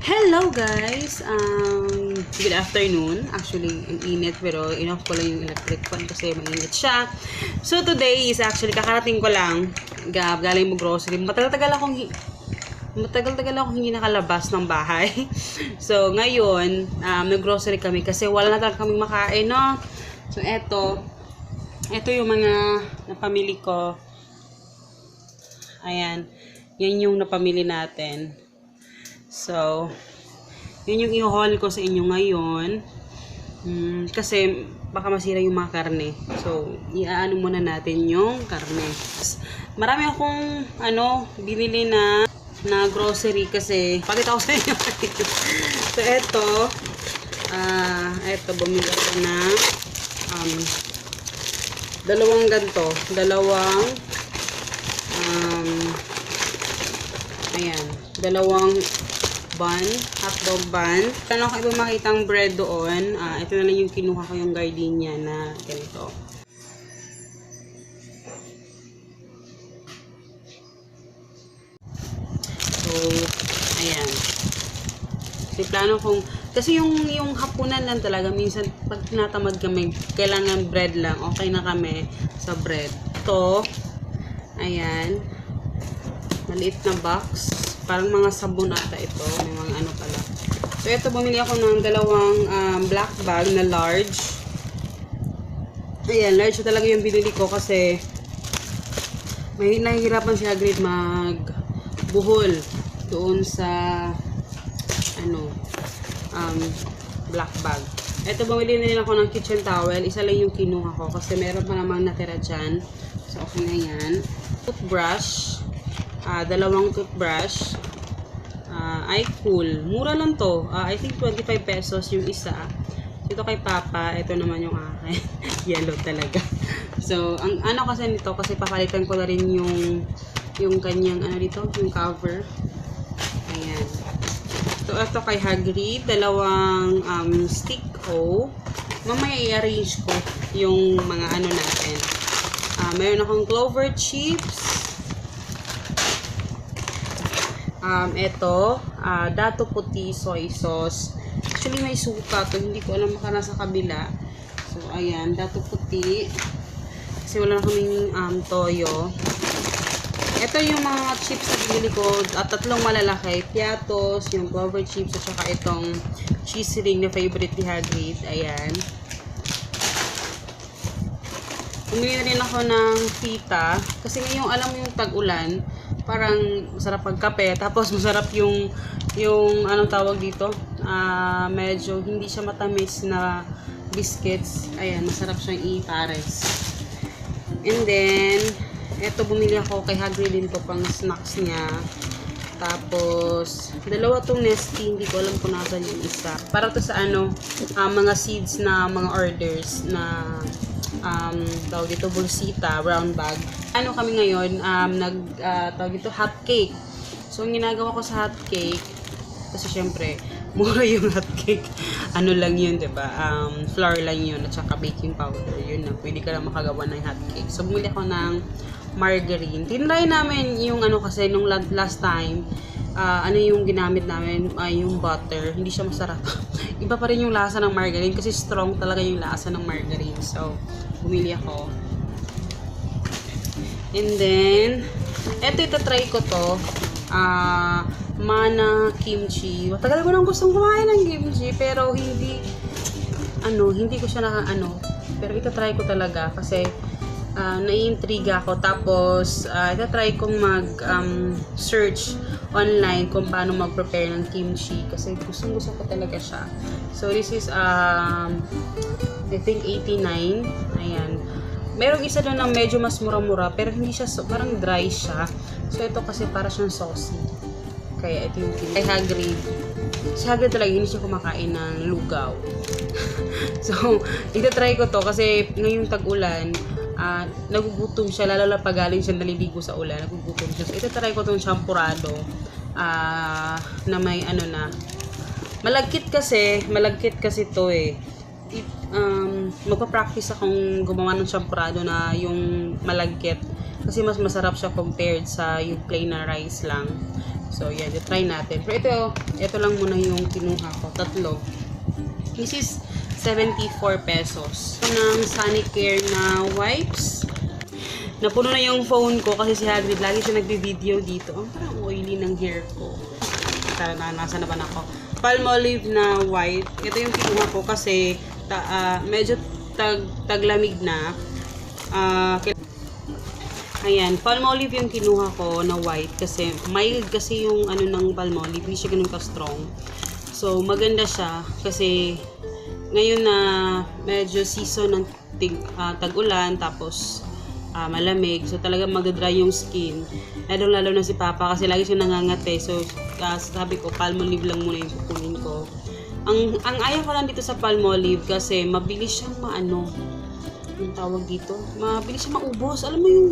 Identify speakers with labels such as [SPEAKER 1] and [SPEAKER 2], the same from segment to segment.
[SPEAKER 1] Hello guys! Good afternoon. Actually, ang init pero inoff ko lang yung electric fan kasi mainit siya. So today is actually kakarating ko lang galing mo grocery. Matagal-tagal akong hindi nakalabas ng bahay. So ngayon, nag-grocery kami kasi wala na talaga kaming makain, no? So eto yung mga napamili ko. Ayan. Yan yung napamili natin. So, yun yung i-haul ko sa inyo ngayon. Kasi baka masira yung mga karne. So, iaano muna natin yung karne. Marami akong binili na grocery kasi pakita ko sa inyo. So, eto bumili ako na dalawang bun, hotdog bun. Ano kayo ba makitang bread doon? Ito na lang yung kinuha ko yung gardenia na ganito. So, ayan. Kasi plano kong, kasi yung hapunan lang talaga, minsan pag tinatamad kami, kailangan bread lang. Okay na kami sa bread. Ito, ayan. Maliit na box. Parang mga sabon ata ito. May mga ano pala. So, ito, bumili ako ng dalawang black bag na large. Ayan, large talaga yung binili ko kasi may nahihirapan si Hagrid magbuhol doon sa black bag. Ito, bumili na rin ako ng kitchen towel. Isa lang yung kinuha ko kasi meron pa namang natira dyan. So, okay na yan. Toothbrush. Dalawang toothbrush. Ay cool. Mura lang to. I think 25 pesos yung isa. Ito kay Papa. Ito naman yung akin. Yellow talaga. So, ang ano kasi nito, kasi papalitan ko na rin yung kanyang, yung cover. Ayan. So, ito kay Hagrid. Dalawang stick O. Mamaya i-arrange ko yung mga natin. Meron akong clover chips. Ito, dato puti soy sauce. Actually, may suka to. Hindi ko alam baka nasa kabila. So, ayan, dato puti. Kasi wala na kaming toyo. Ito yung mga chips na binili ko. Tatlong malalaki. Piatos, yung clover chips, at saka itong cheese ring na favorite ni Hagrid. Ayan. Bumili na rin ako ng pita. Kasi ngayong alam mo yung tag-ulan, parang masarap pagkape. Tapos masarap yung anong tawag dito? Medyo hindi siya matamis na biscuits. Ayan, masarap siyang i-pares. And then, eto bumili ako kay Hagrid din to pang snacks niya. Tapos, dalawa tong Nestea. Hindi ko alam kung nasan yung isa. Para to sa mga seeds na mga orders na tawag dito bulsita, brown bag. Kami ngayon, tawag dito hot cake. So, ang ginagawa ko sa hot cake, kasi syempre, mura yung hot cake. Lang yun, diba? Flour lang yun, at saka baking powder. Yun na, pwede ka lang makagawa ng hot cake. So, bumili ako ng margarine. Tinry namin yung kasi nung last time, yung ginamit namin, yung butter. Hindi siya masarap. Iba pa rin yung lasa ng margarine kasi strong talaga yung lasa ng margarine. So, bumili ako. And then, itatry ko to. Mana kimchi. Matagal ko nang gustong kumain ng kimchi, pero hindi ko siya pero itatry ko talaga kasi naiintriga ako. Tapos, itatry kong search online kung paano mag-prepare ng kimchi kasi gusto ko talaga siya. So, this is, I think 89. Ayan. Merong isa doon na medyo mas mura-mura, pero hindi siya, parang dry siya. So, ito kasi para siyang saucy. Kaya, ito yung kay Hagrid. Si Hagrid talaga, hindi siya kumakain ng lugaw. So, itatry ko to kasi ngayong tag-ulan, nagugutom siya, lalo na pag galing siya naliligo sa ulan, nagugutom siya. So, itatry ko itong champurado na may malagkit kasi to eh. Magpa-practice akong gumawa ng champurado na yung malagkit kasi mas masarap siya compared sa yung plain na rice lang. So, yan. Try natin. Pero ito lang muna yung kinuha ko. 3. This is 74 pesos. Ito ng Sonicare na wipes. Napuno na yung phone ko kasi si Hagrid lagi siya nagbi-video dito. Ang parang oily ng hair ko. Nasa na ba na ako? Palmolive na white. Ito yung kinuha ko kasi medyo taglamig na. Ayan, Palmolive yung kinuha ko na white kasi mild kasi yung ano ng Palmolive, hindi siya ganun ka-strong. So, maganda siya kasi ngayon na medyo season ng tag-ulan tapos malamig. So, talaga mag-dry yung skin. Lalo na si Papa kasi lagi siya nangangate. So, sabi ko, Palmolive lang muna yung kukunin ko. Ang ayaw ko lang dito sa Palmolive kasi mabilis siyang yung tawag dito, mabilis siya maubos. Alam mo yung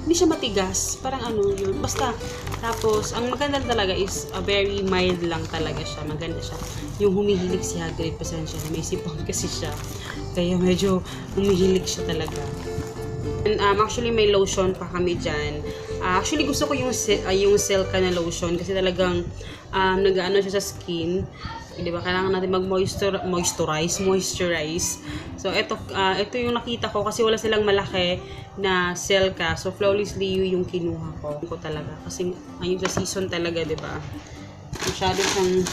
[SPEAKER 1] hindi siya matigas. Parang yun. Basta, tapos, ang maganda talaga is very mild lang talaga siya. Maganda siya. Yung humihilig si Hagrid, pasensya na may sipon kasi siya. Kaya medyo humihilig siya talaga. And, actually, may lotion pa kami dyan. Actually, gusto ko yung Silka na lotion kasi talagang nag-ano siya sa skin. Diba, kailangan natin mag-moisturize. So, ito yung nakita ko kasi wala silang malaki na Silka. So, Flawlessly yung kinuha ko talaga. Kasi, ayun sa season talaga, diba? Masyado siyang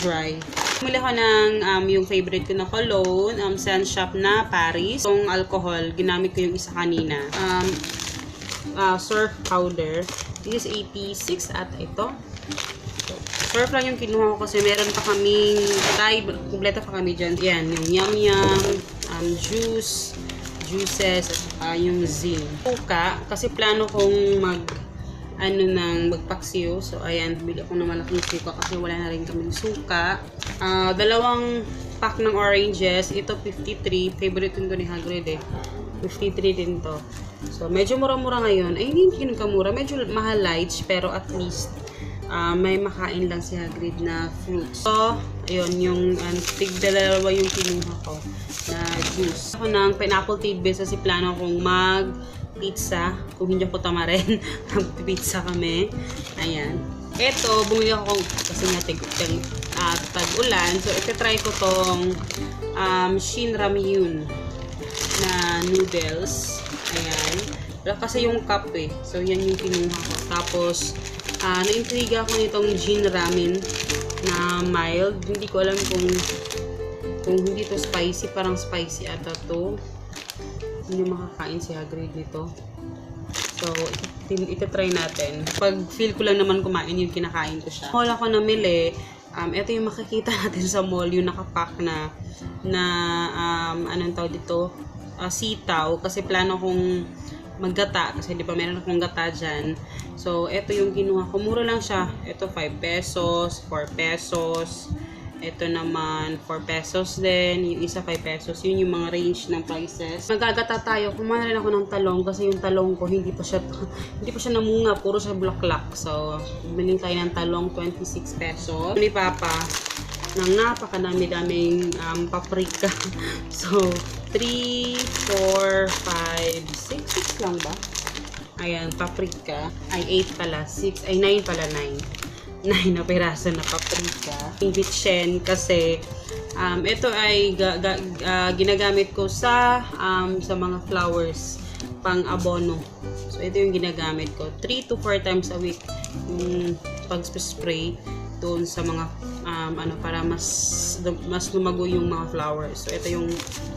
[SPEAKER 1] dry. Muli ko ng yung favorite ko na cologne, Scent Shop na Paris. Itong alcohol, ginamit ko yung isa kanina. Surf powder. This is 86 at ito. Surf lang yung kinuha ko kasi meron pa kaming kumpleto pa kami dyan. Yan, yung yum-yum, juices, at yung zing. Suka, kasi plano kong magpaksiyo. So, ayan, bili ako ng malaking suka kasi wala na rin kaming suka. 2 pack ng oranges. Ito, 53. Favorite din to ni Hagrid 53 din to. So, medyo mura-mura ngayon. Ay, hindi kamura. Medyo mahal lights, pero at least may makain lang si Hagrid na fruits. So, ayun, yung tig-dalawa yung kinuha ko na juice. Ako ng pineapple tidbits kasi plano kong mag-pizza. Kung hindi ako tamarin, mag-pizza kami. Ayan. Ito, bumili ako kasi nga tag-ulan. So, ito-try ko tong Shin Ramyun na noodles. Ayan. Kasi yung cup So, yan yung kinuha ko. Tapos, na-intriga ako nitong Jin Ramen na mild. Hindi ko alam kung hindi to spicy. Parang spicy ata to. Hindi makakain si Hagrid nito. So, ito try natin. Pag feel ko lang naman kumain, yung kinakain ko siya. Wala ko namili. Ito yung makikita natin sa mall. Yung nakapack na anong tawag dito? Sitaw. Kasi plano kong maggata kasi di ba meron akong gata dyan. So, ito yung kinuha ko. Mura lang siya. Ito 5 pesos, 4 pesos. Ito naman 4 pesos din. Yung isa 5 pesos. Yun yung mga range ng prices. Magagata tayo. Kumana rin ako ng talong kasi yung talong ko hindi pa siya namunga. Puro siya bulaklak. So, biling tayo ng talong 26 pesos. Ni Papa ng napakadami-daming paprika. So, 3, 4, 5, 6 lang ba? Ayan, paprika. Ay, 8 pala. 6, ay 9 pala, 9 na piraso na paprika. Yung bitchen kasi ito ay ginagamit ko sa mga flowers pang abono. So, ito yung ginagamit ko. 3 to 4 times a week yung pag-spray doon sa mga para mas lumago yung mga flowers. So, ito yung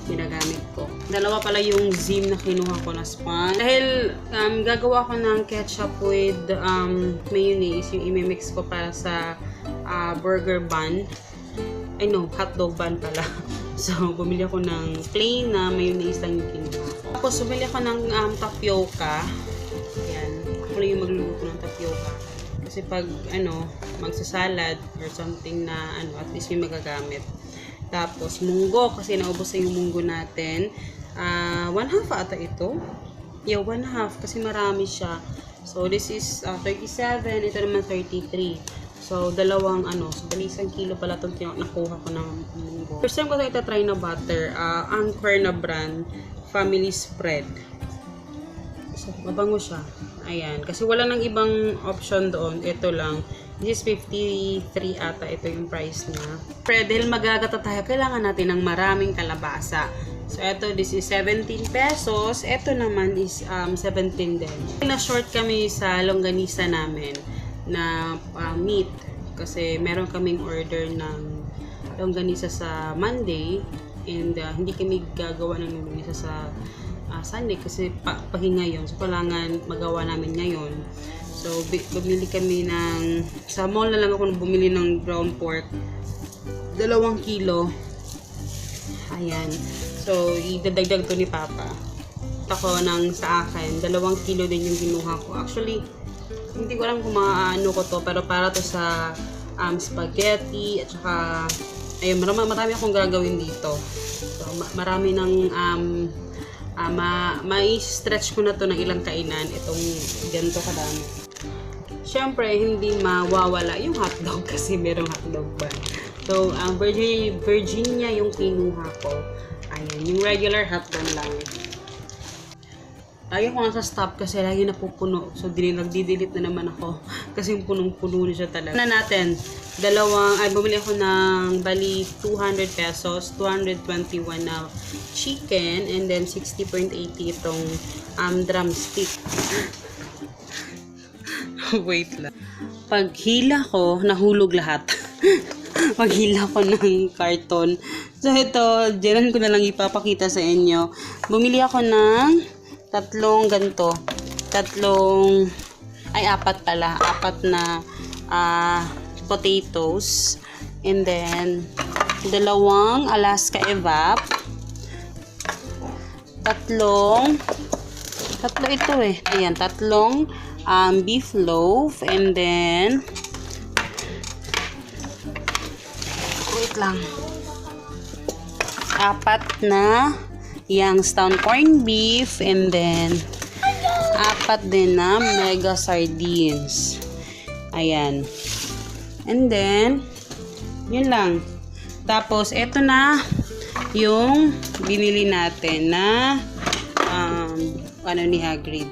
[SPEAKER 1] ginagamit ko. Dalawa pala yung Zim na kinuha ko na sponge. Dahil gagawa ko ng ketchup with mayonnaise, yung imimix ko para sa burger bun. Ay no, hotdog bun pala. So, bumili ako ng plain na mayonnaise lang yung kinuha ko. Tapos, bumili ako ng tapioca. Ayan. Ako lang yung magluluto ng tapioca. Kasi pag magsasalad or something na at least may magagamit. Tapos munggo kasi naubos na yung munggo natin. 1/2 ata ito. Yeah, 1/2 kasi marami siya. So this is 37, ito naman 33. So dalawang so isang kilo pala itong nakuha ko ng munggo. First time ko ito try na butter, Anchor na brand, Family Spread. So mabango siya. Ayan. Kasi wala nang ibang option doon. Ito lang. This is 53 ata. Ito yung price niya. Pero dahil magagata tayo, kailangan natin ng maraming kalabasa. So, ito, this is 17 pesos. Ito naman is 17 din. Na-short kami sa longganisa namin na meat. Kasi meron kaming order ng longganisa sa Monday. And hindi kami gagawa ng longganisa sa Sunday kasi pahinga yun. So, kailangan magawa namin ngayon. So, bumili kami ng... Sa mall na lang ako bumili ng ground pork. 2 kilo. Ayan. So, idadagdag to ni Papa. Ako ng sa akin, 2 kilo din yung kinuha ko. Actually, hindi ko alam kung maaano ko to, pero para to sa spaghetti, at saka, ayun, marami akong gagawin dito. So, marami ng, mai-stretch ko na to ng ilang kainan, itong ganito kadami. Siyempre, hindi mawawala yung hotdog kasi merong hotdog ba. So, Virginia yung kinuha ko. Ayan, yung regular hotdog lang. Ayaw ko nga sa stop kasi lagi napupuno. So, nagdi-delete na naman ako. Kasi yung punong-puno na siya talaga. Na natin, bumili ako ng bali 200 pesos, 221 na chicken, and then 60.80 itong drumstick. Wait lang. Paghila ko, nahulog lahat. Paghila ko ng karton. So, ito, dyan ko na lang ipapakita sa inyo. Bumili ako ng 3 ganito. 4 na potatoes. And then, 2 Alaska Evap. 3 ito eh. Ayan, 3 beef loaf. And then, wait lang. 4 na Youngstown corned beef, and then 4 din na mega sardines. Ayan. And then, yun lang. Tapos, eto na yung binili natin na ni Hagrid.